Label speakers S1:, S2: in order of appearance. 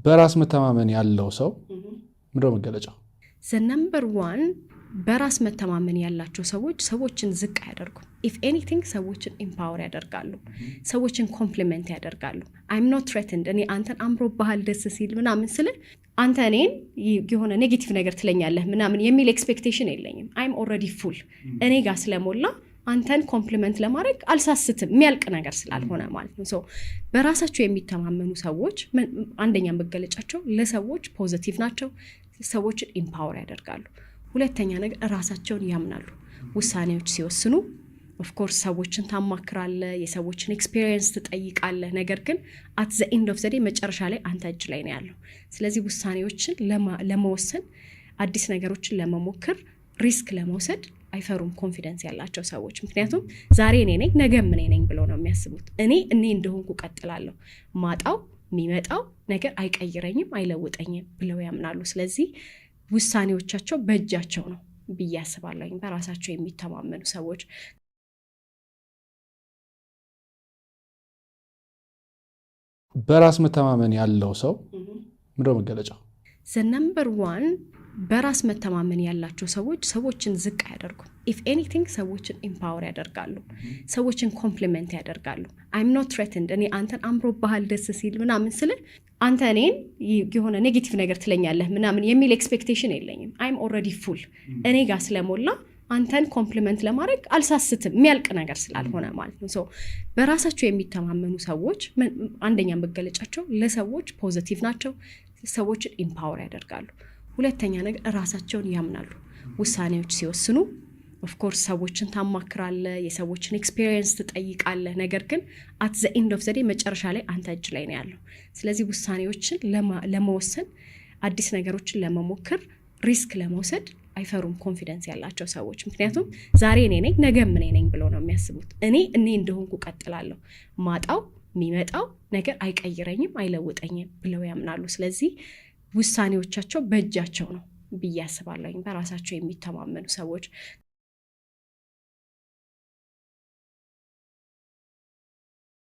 S1: በራስ መተማመን ያለው ሰው ምንድነው መገለጫው?
S2: The number one፣ በራስ መተማመን ያላቸው ሰዎች ሰዎችን ዝቅ አያደርጉም። If anything ሰዎችን empower ያደርጋሉ፣ ሰዎችን compliment ያደርጋሉ። I'm not threatened። እኔ አንተን አምሮብሃል፣ ደስ ሲል ምናምን ስል አንተ እኔን የሆነ negative ነገር ትለኛለህ ምናምን የሚል expectation የለኝም። I'm already full። እኔ ጋር ስለሞላ አንተን compliment ለማድረግ አልሳስትም፣ የሚያልቅ ነገር ስላልሆነ ማለት ነው። So በራሳቸው የሚተማመኑ ሰዎች አንደኛ መገለጫቸው ለሰዎች positive ናቸው፣ ሰዎችን empower ያደርጋሉ። ሁለተኛ ነገር ራሳቸውን ያምናሉ። ውሳኔዎች ሲወስኑ of course ሰዎችን ታማክራለህ፣ የሰዎችን experience ትጠይቃለህ። ነገር ግን at the end of the day መጨረሻ ላይ አንተ እጅ ላይ ነው ያለው። ስለዚህ ውሳኔዎችን ለመወሰን፣ አዲስ ነገሮችን ለመሞከር፣ risk ለመውሰድ አይፈሩም confidence ያላቸው ሰዎች። ምክንያቱም ዛሬ እኔ ነኝ፣ ነገም እኔ ነኝ ብለው ነው የሚያስቡት። እኔ እኔ እንደሆንኩ ቀጥላለሁ፣ ማጣው የሚመጣው ነገር አይቀይረኝም፣ አይለውጠኝም ብለው ያምናሉ። ስለዚህ ውሳኔዎቻቸው በእጃቸው ነው ብዬ አስባለሁኝ በራሳቸው የሚተማመኑ ሰዎች።
S1: በራስ መተማመን ያለው ሰው ምንድነው መገለጫው?
S2: The number one፣ በራስ መተማመን ያላቸው ሰዎች ሰዎችን ዝቅ አያደርጉም። If anything ሰዎችን empower ያደርጋሉ፣ ሰዎችን compliment ያደርጋሉ። I'm not threatened። እኔ አንተን አምሮብሃል፣ ደስ ሲል ምናምን ስል አንተ እኔን የሆነ negative ነገር ትለኛለህ ምናምን የሚል expectation የለኝም። I'm already full። እኔ ጋር ስለሞላ አንተን compliment ለማድረግ አልሳስትም፣ የሚያልቅ ነገር ስላልሆነ ማለት ነው። So በራሳቸው የሚተማመኑ ሰዎች አንደኛ መገለጫቸው ለሰዎች positive ናቸው፣ ሰዎችን empower ያደርጋሉ። ሁለተኛ ነገር ራሳቸውን ያምናሉ። ውሳኔዎች ሲወስኑ of course ሰዎችን ታማክራለህ፣ የሰዎችን experience ትጠይቃለህ። ነገር ግን at the end of the day መጨረሻ ላይ አንተ እጅ ላይ ነው ያለው። ስለዚህ ውሳኔዎችን ለመወሰን፣ አዲስ ነገሮችን ለመሞከር፣ risk ለመውሰድ አይፈሩም confidence ያላቸው ሰዎች። ምክንያቱም ዛሬ እኔ ነኝ፣ ነገም እኔ ነኝ ብለው ነው የሚያስቡት። እኔ እኔ እንደሆንኩ ቀጥላለሁ፣ ማጣው የሚመጣው ነገር አይቀይረኝም፣ አይለውጠኝም ብለው ያምናሉ። ስለዚህ ውሳኔዎቻቸው በእጃቸው ነው ብዬ አስባለሁኝ በራሳቸው የሚተማመኑ ሰዎች።